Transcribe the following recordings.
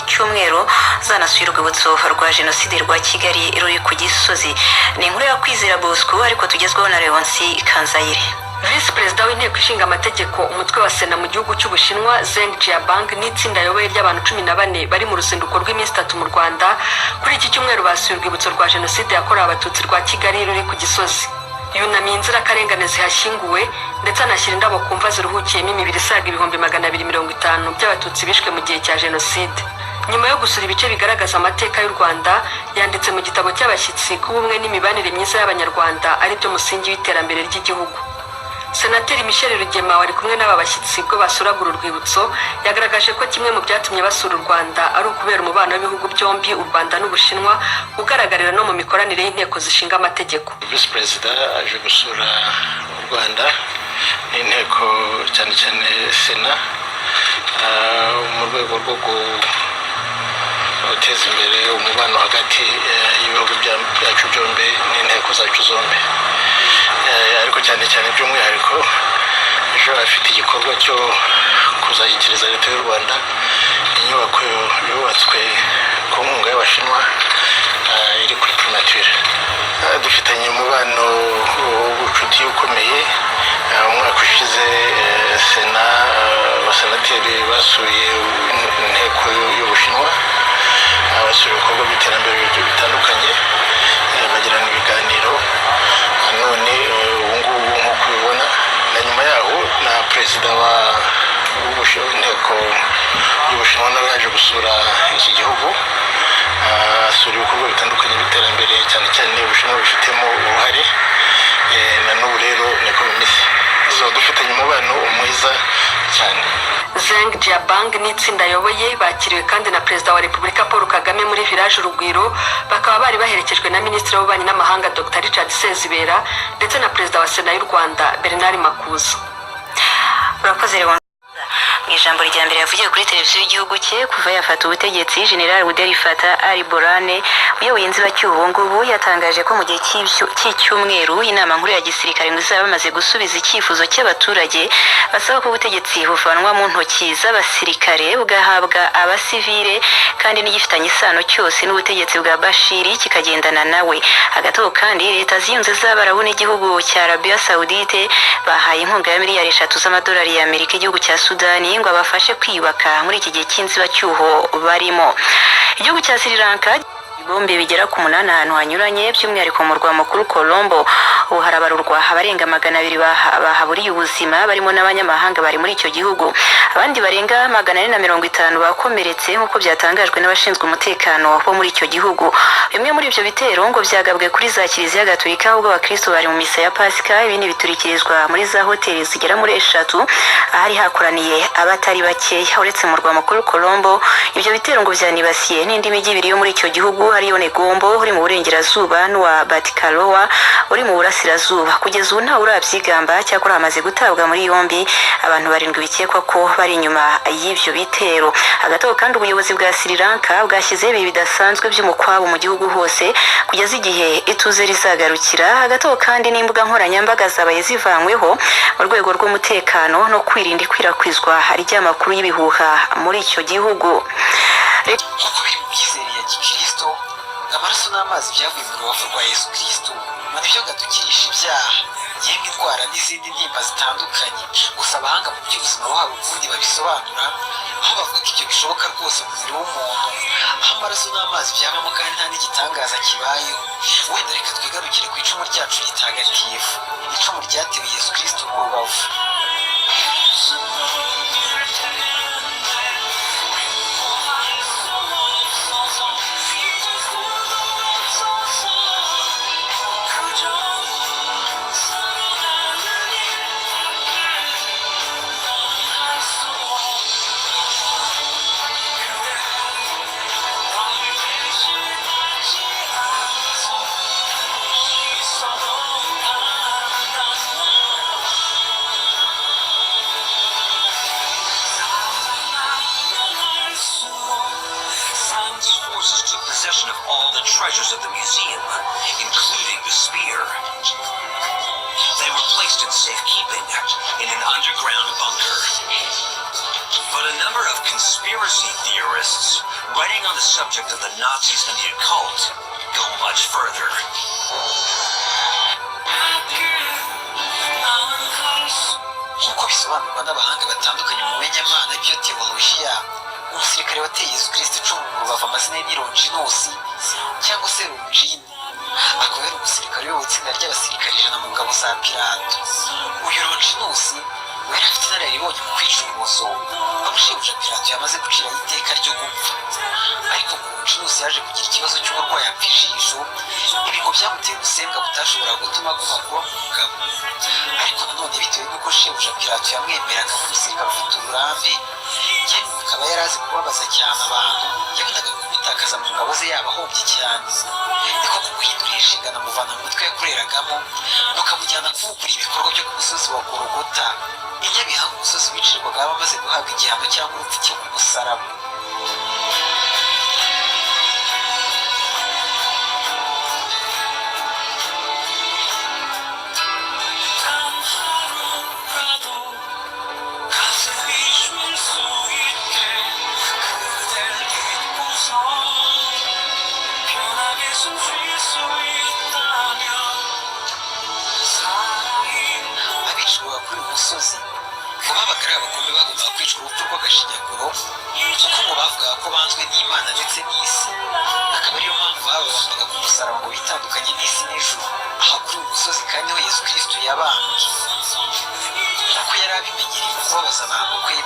cyumweru zanasuye urwibutso rwa Jenoside rwa Kigali ruri ku Gisozi. Ni inkuru ya Kwizera Bosco, ariko tugezweho na Leonsi Kanzayire. Visi Perezida w'Inteko Ishinga Amategeko, umutwe wa Sena mu gihugu cy'Ubushinwa, Zeng Jiabang, n'itsinda ayoboye ry'abantu 14 bari mu ruzinduko rw'iminsi 3 mu Rwanda, kuri iki cyumweru basuye urwibutso rwa Jenoside yakorewe Abatutsi rwa Kigali ruri ku Gisozi. Yunamiye inzirakarengane zihashyinguwe, ndetse anashyira indabo ku mva ziruhukiyemo imibiri isaga 250 000 by'Abatutsi bishwe mu gihe cya Jenoside. Nyuma yo gusura ibice bigaragaza amateka y'u Rwanda, yanditse mu gitabo cy'abashyitsi ko ubumwe n'imibanire myiza y'Abanyarwanda ari byo musingi w'iterambere ry'igihugu. Senateri Michel Rugema wari kumwe n'aba bashyitsi ubwo basuraga uru rwibutso, yagaragaje ko kimwe mu byatumye basura u Rwanda ari ukubera umubano w'ibihugu byombi, u Rwanda n'Ubushinwa, ugaragarira no mu mikoranire y'inteko zishinga amategeko. Visi Perezida aje gusura u Rwanda n'inteko, cyane cyane Sena, mu rwego rwo guteza imbere umubano hagati y'ibihugu byacu byombi n'inteko zacu zombi. Ariko cyane cyane by'umwihariko ejo afite igikorwa cyo kuzashyikiriza Leta y'u Rwanda inyubako yubatswe ku nkunga y'Abashinwa, iri kuri primature. Dufitanye umubano w'ubucuti ukomeye. Umwaka ushize Sena, abasenateri basuye inteko y'Ubushinwa, basura ibikorwa by'iterambere bitandukanye, bagirana ibiganiro. None ubu ngubu nk'uko ubibona, na nyuma yaho na perezida w'inteko y'Ubushinwa nawe yaje gusura iki gihugu, asura ibikorwa bitandukanye by'iterambere, cyane cyane Ubushinwa bifitemo uruhare. Na n'ubu rero niko bimeze, so dufitanye umubano mwiza cyane. Zeng Jiabang n'itsinda ayoboye bakiriwe kandi na Perezida wa Repubulika Paul Kagame muri Village Urugwiro, bakaba bari baherekejwe na Minisitiri w'Ububanyi n'Amahanga Dr Richard Sezibera ndetse na Perezida wa Sena y'u Rwanda Bernard Makuza. Urakoze, Leon. Mu ijambo rya mbere yavugiye kuri televiziyo y'igihugu cye kuva yafata ubutegetsi, General Abdel Fattah al Burhan uyoboye inzibacyuho ubu ngubu yatangaje ko mu gihe cy'icyumweru inama nkuru ya gisirikare ngo izaba bamaze gusubiza icyifuzo cy'abaturage basaba ko ubutegetsi buvanwa mu ntoki z'abasirikare bugahabwa abasivile, kandi n'igifitanye isano cyose n'ubutegetsi bwa Bashiri kikagendana nawe. Hagati aho kandi, Leta Ziyunze z'Abarabu n'igihugu cya Arabia Saudite bahaye inkunga ya miliyari 3 z'amadolari y'Amerika igihugu cya Sudani ngo abafashe kwiyubaka muri iki gihe cy'inzibacyuho barimo. Igihugu cya Sri Lanka, ibombe bigera ku munani ahantu hanyuranye, by'umwihariko mu murwa mukuru Colombo. Ubu harabarurwa abarenga 200 bahaburiye ubuzima, barimo n'abanyamahanga bari muri icyo gihugu. Abandi barenga 450 bakomeretse, nk'uko byatangajwe n'abashinzwe umutekano bo muri icyo gihugu. Bimwe muri ibyo bitero ngo byagabwe kuri za Kiliziya Gatolika ubwo abakristo bari mu misa ya Pasika, ibindi biturikirizwa muri za hoteli zigera muri eshatu ahari hakoraniye abatari bakeya. Uretse mu murwa mukuru Colombo, ibyo bitero ngo byanibasiye n'indi mijyi ibiri yo muri icyo gihugu, ariyo Negombo uri mu burengerazuba n'uwa Batticaloa uri mu burasirazuba. Kugeza ubu ntawe urabyigamba, cyakora hamaze gutabwa muri yombi abantu barindwi bikekwa ko bari inyuma y'ibyo bitero. Hagati aho kandi, ubuyobozi bwa Sri Lanka bwashyizeho ibihe bidasanzwe by'umukwabu mu gihugu hose kugeza igihe ituze rizagarukira. Hagati aho kandi, n'imbuga nkoranyambaga zabaye zivanyweho mu rwego rw'umutekano no kwirinda ikwirakwizwa ry'amakuru y'ibihuha muri icyo gihugu. Nk'uko biri mu myizerere ya gikristo, ngo amaraso n'amazi byavuye mu rubavu rwa Yesu Kristo ngo nibyo gadukirisha ibyaha, yemwe indwara n'izindi ntimba zitandukanye. Gusa abahanga mu by'ubuzima bo hari ukundi babisobanura, aho bavuga ko ibyo bishoboka rwose mu mubiri w'umuntu, aho amaraso n'amazi byabamo kandi nta n'igitangaza kibayeho. Wenda reka twigarukire ku icumu ryacu ritagatifu, icumu ryatewe Yesu Kristo mu rubavu. Forces took possession of all the treasures of the museum, including the spear. They were placed in safekeeping in an underground bunker. But a number of Conspiracy theorists writing on the subject of the Nazis and the occult go much further. Nk'uko bisobanurwa n'abahanga batandukanye mu bumenyamana byo tewolojiya, umusirikare wateye Yesu Kirisito icumu mu rubavu amazina ye ni Longinusi cyangwa se Longini, akaba yari umusirikare uyoboye itsinda ry'abasirikare 100 mu ngabo za Pilato. Uyu Longinusi we yari afite inararibonye mu kwica urubozo, aho shebuja Pilato yamaze guciraho iteka ryo gupfa. Ariko ngo Longinusi yaje kugira ikibazo cy'uburwayi, apfa ijisho. Ibi ngo byamuteye ubusembwa butashoboraga gutuma aguma kuba mu ngabo. Ariko nanone bitewe n'uko shebuja Pilato yamwemeraga nk'umusirikare ufite uburambe, yemwe akaba yari azi kubabaza cyane abantu, yabonaga kumutakaza mu ngabo ze yaba ahombye cyane. Niko kumuhindurira inshingano, amuvana mu mutwe yakoreragamo, nuko amujyana kuvugurura ibikorwa byo ku musozi wa Gorogota i Nyabihanga, umusozi wicirwagaho abamaze guhabwa igihano cyangwa urupfu cyo ku musaraba. 가슴이 쉴 수 있게 그댈 잊고서 편하게 숨 쉴 수 있다면 살아있는 Abicirwaga kuri uyu musozi ngo babaga ari abagome bagombaga kwicwa urupfu rw'agashinyaguro, kuko ngo bavugaga ko banzwe n'Imana ndetse n'isi, akaba ariyo mpamvu bababambaga ku musaraba ngo bitandukanye n'isi n'ijuru. Aha kuri uyu musozi kandi niho Yesu Kristo yabambwe. Nk'uko yari abimenyereye mu kubabaza abantu kwe,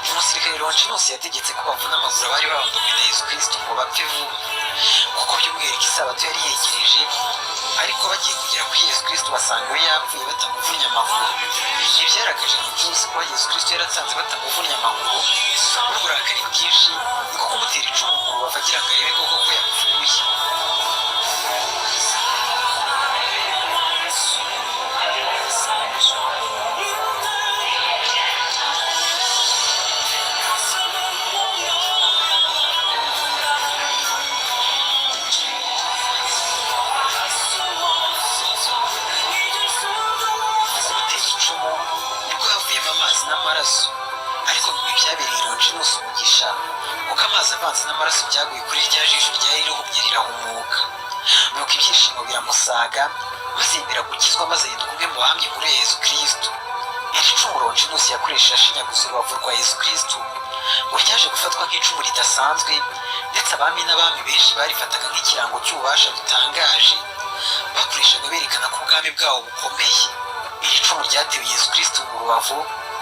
umusirikare Longinusi yategetse ko bavuna amaguru abari babambanywe na Yesu Kristo ngo bapfe vuba, kuko by'umwihariko isabato yari yegereje. Ariko bagiye kugera kuri Yesu Kristo basanga we yapfuye batamuvunnye amaguru. Ibyarakaje Longinusi kuba Yesu Kristo yaratanze batamuvunnye amaguru, n'uburakari bwinshi niko kumutera icumu mu rubavu agira ngo arebe koko ko yapfuye. Mu kumutera icumu nibwo havuyemo amazi n'amaraso. Ariko ngo ibi byabereye Longinusi umugisha, kuko amazi avanze n'amaraso byaguye kuri rya jisho ryari rihumye rirahumuka, nuko ibyishimo biramusaga, maze yemera gukizwa, maze ahinduka umwe mu bahamya inkuru ya Yesu Kristo. Iri cumu Longinusi yakoresheje ashinyaguza urubavu rwa Yesu Kristo ngo ryaje gufatwa nk'icumu ridasanzwe, ndetse abami n'abami benshi barifataga nk'ikirango cy'ububasha butangaje bakoreshaga berekana ko ubwami bwabo bukomeye. Iri cumu ryatewe Yesu Kristo mu rubavu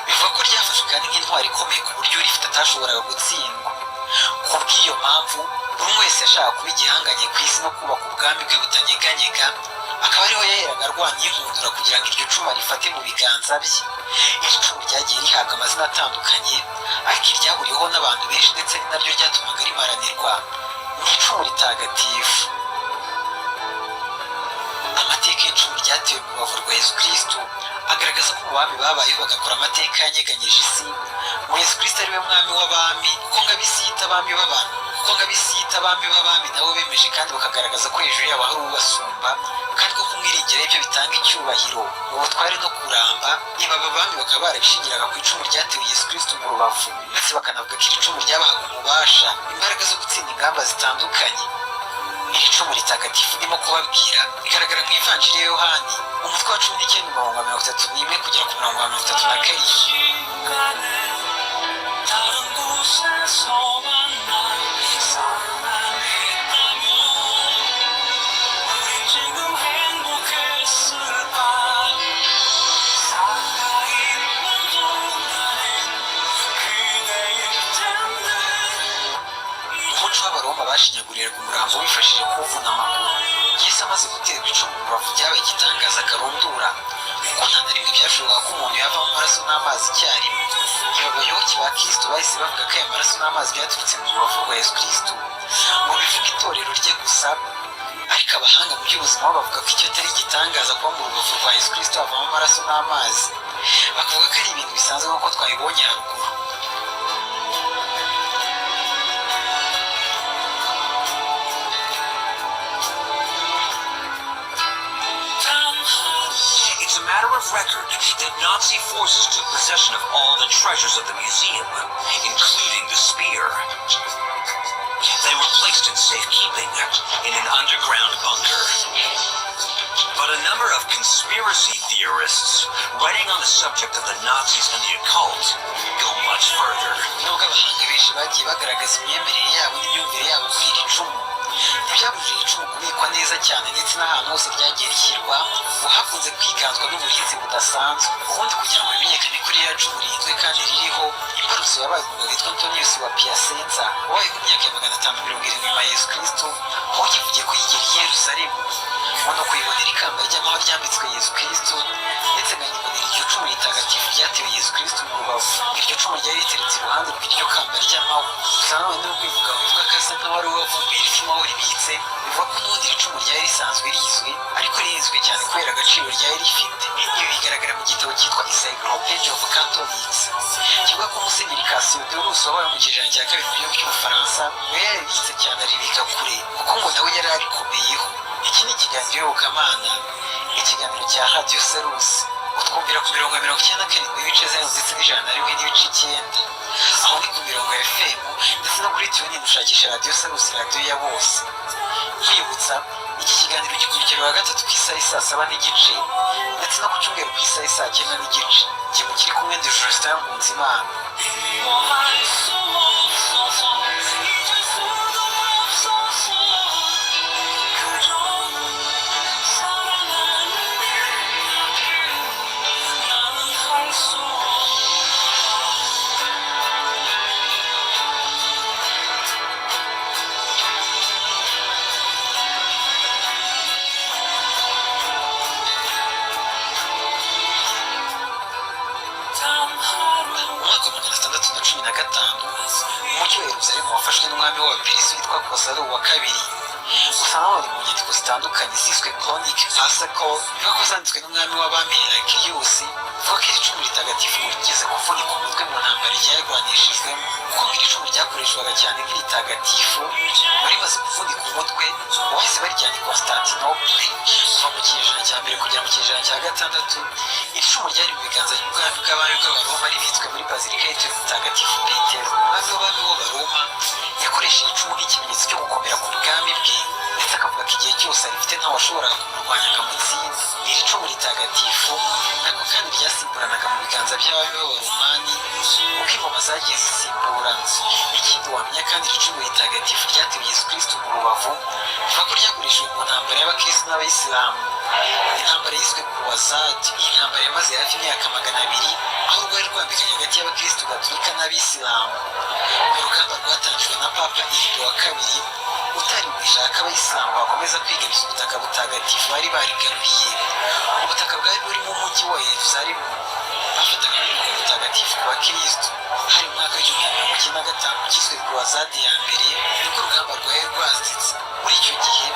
bivuga ko ryafashwe kandi nk'intwari ikomeye, ku buryo urifite atashoboraga gutsindwa. Ku bw'iyo mpamvu buri umwe wese yashaka kuba igihangange ku isi no kubaka ubwami bwe butanyeganyega, akaba ariho yaheraga arwanya inkundura kugira ngo iryo cumu arifate mu biganza bye. Iri cumu ryagiye rihabwa amazina atandukanye, ariko iryahuriweho n'abantu benshi ndetse ni naryo ryatumaga rimaranirwa ni icumu ritagatifu. Amateka y'icumu ryatewe mu rubavu rwa Yesu Kristo agaragaza ko mu bami babayeho bagakora amateka yanyeganyije isi, ngo Yesu Kristo ari we mwami w'abami, kuko ngo ab'isi yita abami b'abantu, kuko ngo ab'isi yita abami b'abami nabo bemeje kandi bakagaragaza ko hejuru yabo hari ubasumba, kandi ko kumwiringira ibyo bitanga icyubahiro, ubutware no kuramba. Ibi aba bami bakaba barabishingiraga ku icumu ryatewe Yesu Kristo mu rubavu, ndetse bakanavuga ko iri cumu ryabahaga ububasha, imbaraga zo gutsinda ingamba zitandukanye. Iri cumu ritagatifu ndimo kubabwira rigaragara mu Ivanjiri ya Yohani, umutwe wa 19, umurongo wa 31 kugera ku murongo wa 37. 시간에 다른 곳에서 만나 사랑했다면 우린 지금 행복했을까? 살아있는 동안엔 그대일 텐데. Mu muco w'Abaroma bashinyaguriraga umurambo wifashishije kuwuvuna amaguru. Yesu amaze guterwa icumu mu rubavu byabaye igitangaza karundura, kuko nta na rimwe byashobokaga ko umuntu yavamo amaraso n'amazi icyarimwe. Ibi abayoboke ba Kristo bahise bavuga ko aya maraso n'amazi byaturutse mu rubavu rwa Yesu Kristo, ngo bivuge itorero rye gusa. Ariko abahanga mu by'ubuzima bo bavuga ko icyo atari igitangaza kuba mu rubavu rwa Yesu Kristo havamo amaraso n'amazi, bakavuga ko ari ibintu bisanzwe nk'uko twabibonye haruguru. It's a matter of record that Nazi forces took possession of all the treasures of the museum, including the spear. placed in safekeeping in an underground bunker. But a number of conspiracy theorists writing on the subject of the Nazis and the occult go much further. Nubwo abahanga benshi bagiye bagaragaza imyemerere yabo n'imyumvire yabo kuri iri cumu, ntibyabujije iri cumu kubikwa neza cyane, ndetse n'ahantu hose ryagiye rishyirwa ngo hakunze kwiganzwa n'uburinzi budasanzwe. Ubundi kugira ngo bimenyekane ko ririya cumu ririnzwe kandi ririho, imbarutso yabaye umugabo witwa Antonius wa Piacenza, wabaye mu myaka ya 570 nyuma ya Yesu Kristo, aho yivugiye ko yigera i Yerusalemu ngo no kuyibonera ikamba ry'amahwa ryambitswe Yesu Kristo, ndetse nkayibonera iryo cumu ritagatifu ryatewe Yesu Kristo mu rubavu. Iryo cumu ryari riteretse iruhande rw'iryo kamba ry'amahwa. Gusa nanone, nubwo uyu mugabo bivuga ko asa nkaho ari we wavumbuye iri cumu aho ribitse, bivuga ko n'ubundi iri cumu ryari risanzwe rizwi, ariko ririnzwe cyane kubera agaciro ryari rifite. Ibi bigaragara mu gitabo cyitwa Encyclopedia of Catholics, kivuga ko Musenyeri Cassiodorus, wabaye mu kinyejana cya kabiri mu gihugu cy'Ubufaransa, we yararibitse cyane, aribika kure, kuko ngo nawe yari arikomeyeho. Iki ni ikiganiro Iyobokamana, ikiganiro cya Radiyo Salus. Utwumvira ku mirongo 97.0 ndetse n'101.9. Aho ni ku mirongo ya FM, ndetse no kuri TuneIn ushakisha Radiyo Salus, radiyo ya bose. Nkwibutsa, iki kiganiro gikurikira wa gatatu ku isaha saa 7:30, ndetse no ku cyumweru ku isaha saa 9:30. Jye mukiri kumwe ndi Justin Nkunzimana. 미워할 수 없어서 잊을 수도 없어서 그저 사랑하는 일밖에 나는 할 수 없다. 단 하루 Mu mwaka wa 615, umujyi wa Yeruzalemu wafashwe n'umwami w'Abaperisi witwa Kosaro wa Kabiri. Gusa nanone, mu nyandiko zitandukanye ziswe Chronique Paschal, bivuga ko zanditswe n'umwami w'abami Herakiriyusi, bivuga ko iri cumu ritagatifu rigeze kuvunika umutwe mu ntambara ryarwanishijwemo, kuko ngo iri cumu ryakoreshwaga cyane nk'iritagatifu. Wari rimaze kuvunika umutwe, wahise barijyana i Constantinople. Kuva mu kinyejana cya mbere kugera mu kinyejana cya gatandatu, iri cumu ryari mu biganza by'ubwami bw'abami bw'Abaroma, ribitswe muri bazilika yitiriwe Mutagatifu Petero. Umwami w'abami w'Abaroma yakoresheje icumu nk'ikimenyetso cyo gukomera ku bwami bwe, ndetse akavuga ko igihe cyose arifite ntawashoboraga kumurwanya ngo amutsinde. Iri cumu ritagatifu nako kandi ryasimburanaga mu biganza by'abami b'Abaromani uko ingoma zagiye zisimburana. Ikindi wamenya kandi, iri cumu ritagatifu ryatewe Yesu Kristo mu rubavu, bivuga ko ryakoreshejwe mu ntambara y'abakristo n'abayisilamu, intambara yiswe Croisade. Iyi ntambara yamaze hafi imyaka 200, aho rwari rwambikanye hagati y'abakristo gatolika n'abisilamu. Ni urugamba rwatangijwe na Papa Irido wa Kabiri, utari gushaka abayisilamu bakomeza kwigabiza ubutaka butagatifu bari barigaruriye, ubutaka bwari burimo umujyi wa Yerusalemu bafataga nk'umurwa mutagatifu ku bakristo. Hari mu mwaka w'1095, ugizwe Croisade ya mbere, nibwo urugamba rwari rwazitse. Muri icyo gihe,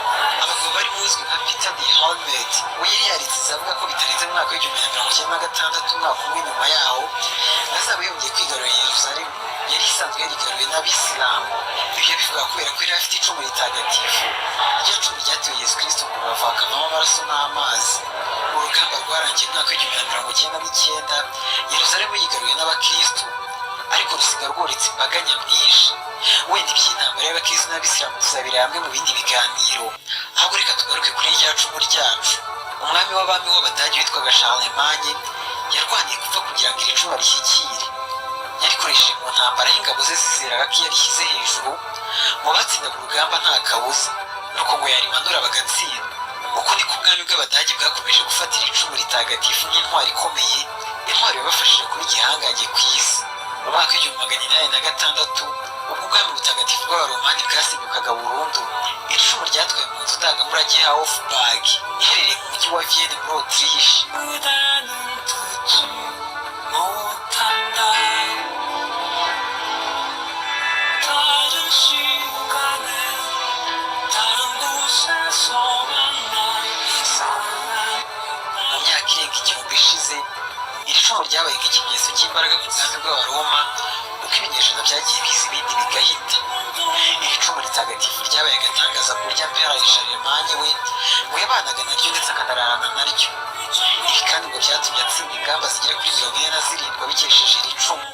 abagabo bari buzwi nka Peter the Helmet we yari yaritsinze, avuga ko bitarenze mu mwaka w'1096, umwaka umwe nyuma yaho, azaba yongeye kwigarurira Yerusalemu yari isanzwe yarigaruriwe n'abisilamu. Ibyo yabivuga kubera ko yari afite icumu ritagatifu, rya cumu ryatewe Yesu Kristo mu rubavu hakavamo amaraso n'amazi. Urugamba rwarangiye mu mwaka w'1099, Yerusalemu yigaruriwe n'abakristo, ariko rusiga rworetse imbaga nyamwinshi. Wenda iby'intambara y'abakristo n'abisilamu tuzabira hamwe mu bindi biganiro. Ahubwo reka tugaruke kuri rya cumu ryacu. Umwami w'abami w'Abadage witwaga Charlemagne yarwaniye gupfa kugira ngo iri cumu arishyikire. Yarikoresheje mu ntambara y'ingabo ze, zizeraga ko iyo arishyize hejuru mu batsindaga urugamba nta kabuza, nuko ngo yarimanura bagatsinda. Uko niko ubwami bw'Abadage bwakomeje gufatira icumu ritagatifu nk'intwari ikomeye, intwari yabafashije kuba igihangange ku isi. Mu mwaka w'1806, ubwo ubwami butagatifu bw'Abaromani bwasenyukaga burundu, iri cumu ryatwawe mu nzu ndangamurage ya Hofburg, iherereye mu mujyi wa Vienne muri Autriche. 그대는 듣지 못한다. 다른 시간에 다른 곳에서 만나 사랑 Mu myaka irenga 1000 ishize, iri cumu ryabaye nk'ikimenyetso cy'imbaraga ku bwami bw'Abaroma. Uko ibinyejana byagiye biza ibindi bigahita, iri cumu ritagatifu ryabaye agatangaza, ku buryo Empereur Charlemagne we ngo yabanaga naryo ndetse akanararana naryo. Ibi kandi ngo byatumye atsinda ingamba zigera kuri 47 abikesheje iri cumu.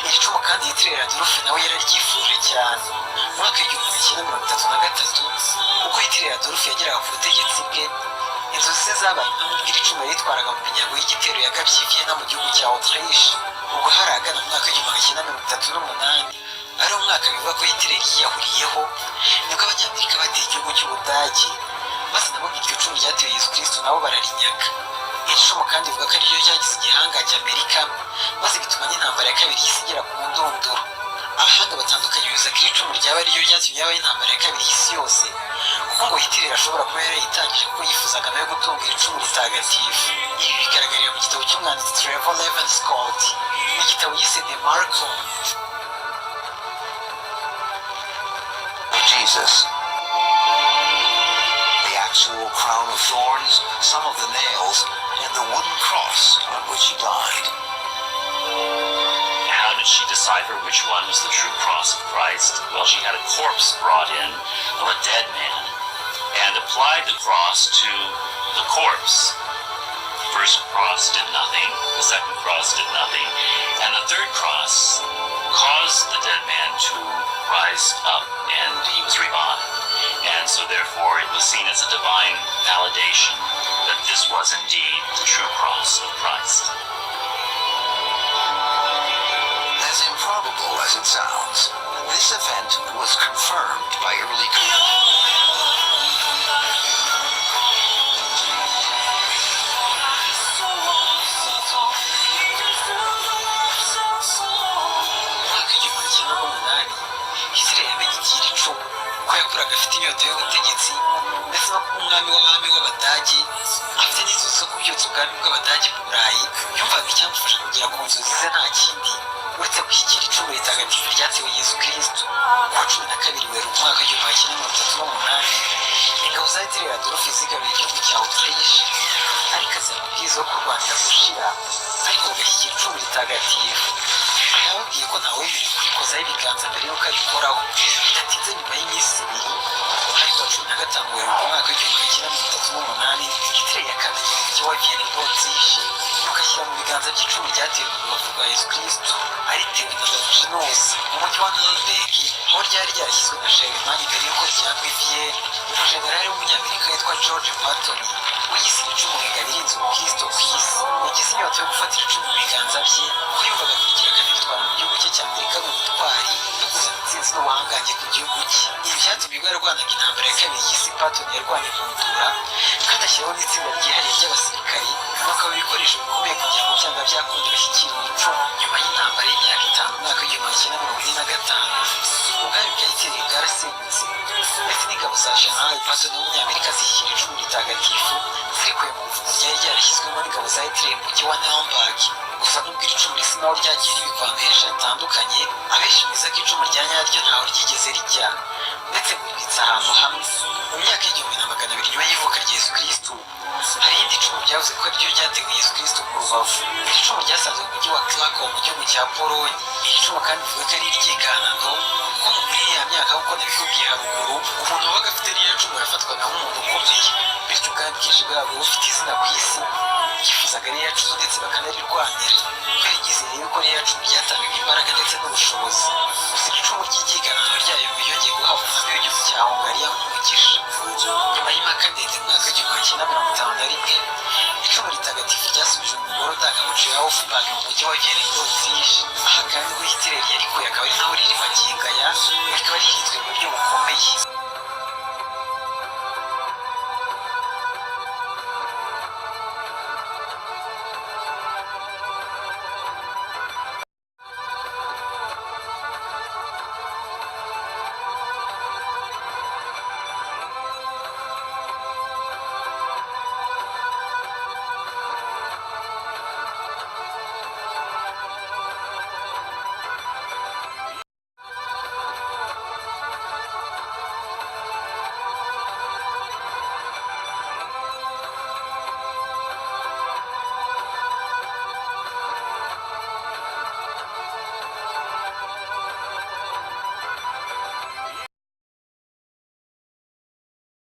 Iri cumu kandi Hitler Adolphe nawe yararyifuje cyane. Mu mwaka w'1933, ubwo Hitler Adolf yageraga ku butegetsi bwe, inzozi ze zabaye impamo ubwo iri cumu yaritwaraga mu minyago y'igitero yagabye i Vienna mu gihugu cya Autriche. Ubwo hari ahagana mu mwaka w'1938, ari umwaka bivuga ko Hitler yiyahuriyeho, nibwo Abanyamerika bateye igihugu cy'Ubudage, maze nabo iryo cumu ryatewe Yesu Kristo nabo bararinyaga. Iri cumu kandi bivuga ko ariryo ryagize igihangange Amerika, maze bituma n'intambara ya kabiri y'isi igera ku ndunduro. Abahanga batandukanye bemeza ko iri cumu ryaba ariryo ryatumye habaho intambara ya kabiri y'isi yose, kuko ngo Hitler ashobora kuba yarayitangije kuko yifuzaga nawe gutunga iri cumu ritagatifu. Ibi bigaragarira mu gitabo cy'umwanditsi Trevor Leven Scott, ni igitabo yise The Malcolm. Jesus. The actual crown of thorns, some of the nails, and the wooden cross on which he died. How did she decipher which one was the true cross of Christ? Well, she had a corpse brought in of a dead man and applied the cross to the corpse. The first cross did nothing, the second cross did nothing, and the third cross caused the dead man to rise up and he was revived. And so, therefore, it was seen as a divine validation that this was indeed the true cross of Christ. As improbable as it sounds, this event was confirmed by early 수 없어서 잊을 수도 없어서. Mu mwaka w'1908, Hitler yamenye iby'iri cumu, ko yakuraga afite inyota y'ubutegetsi ndetse no kuba umwami w'abami w'Abadage, afite n'inzozi zo kubyutsa ubwami bw'Abadage mu Burayi. Yumvaga icyamufasha kugera ku nzozi ze nta kindi uretse gushyikira icumu ritagatifu ryatewe Yesu Kristo. Ku wa 12 Werurwe umwaka w'1938, ingabo za Hitler Adolf zigaruye igihugu cya Autriche, ariko azana amabwiriza yo kurwanira gushira, ariko bagashyikira icumu ritagatifu. Yababwiye ko ntawemerewe kurikozaho ibiganza mbere y'uko arikoraho. Bidatinze, nyuma y'iminsi 2, hari kuwa 15 Werurwe umwaka w'1938, Hitler yakandagiye mu mujyi wa Vienne muri Autriche, nuko ashyira mu biganza by'icumu ryatewe mu rubavu rwa Yesu Kristo, aritewe na Longinus mu mujyi wa Nuremberg, aho ryari ryarashyizwe na Charlemagne mbere y'uko rijyanwa i Vienne. Umujenerali w'Umunyamerika witwa George Patton wiyise icumu ingabo irinze ubukristo ku isi, yagize inyota yo gufatira icumu mu biganza bye, kuko yumvaga kugira akanabitwara mu gihugu cye cya Amerika mu butwari no kuzana intsinzi n'ubuhangange ku gihugu cye. Ibi byatumye ubwo yarwanaga intambara ya kabiri y'isi, Patton yarwanye nkundura kandi ashyiraho n'itsinda ryihariye ry'abasirikari, nuko aba ibikoresho bikomeye kugira ngo byanga byakunda bashyikire icumu. Nyuma y'intambara y'imyaka 5, mu mwaka w'1945, ubwami bwa Hitler bwarasenyutse, ndetse n'ingabo za General Patton w'Umunyamerika zishyira icumu ritagatifu zirikuye mu buvumo ryari ryarashyizwemo n'ingabo za Hitler mu mujyi wa Nuremberg. Gusa nubwo iri cumu risa naho ryagiye ribikwa ahantu henshi hatandukanye, abenshi bemeza ko icumu rya nyaryo ntaho ryigeze rijya, ndetse ngo ribitse ahantu hamwe. Mu myaka y'1200 nyuma y'ivuka rya Yesu Kristo, hari irindi cumu ryavuze ko ariryo ryatewe Yesu Kristo mu rubavu. Iri cumu ryasanzwe mu mujyi wa Krakow mu gihugu cya Polonye. Iri cumu kandi bivuga ko ari iry'iganano, kuko muri iriya myaka, nk'uko nabikubwiye haruguru, umuntu wabaga afite ririya cumu yafatwaga nk'umuntu ukomeye. Bityo ubwami bwinshi bwabo bufite izina ku isi byifuzaga ririya cumu ndetse bakanarirwanira, kubera icyizere yuko ririya cumu ryatangaga imbaraga ndetse n'ubushobozi. Gusa iri cumu ry'iryiganano ryayo ngo yongeye guhabwa umwami w'igihugu cya Hongariya nk'umugisha. Nyuma y'impaka ndende, mu mwaka w'1951, icumu ritagatifu ryasubijwe mu ngoro ndangamuco ya Hofburg mu mujyi wa Vienne muri Autriche. Aha kandi ubwo Hitler yarikuye akaba ari naho riri magingo.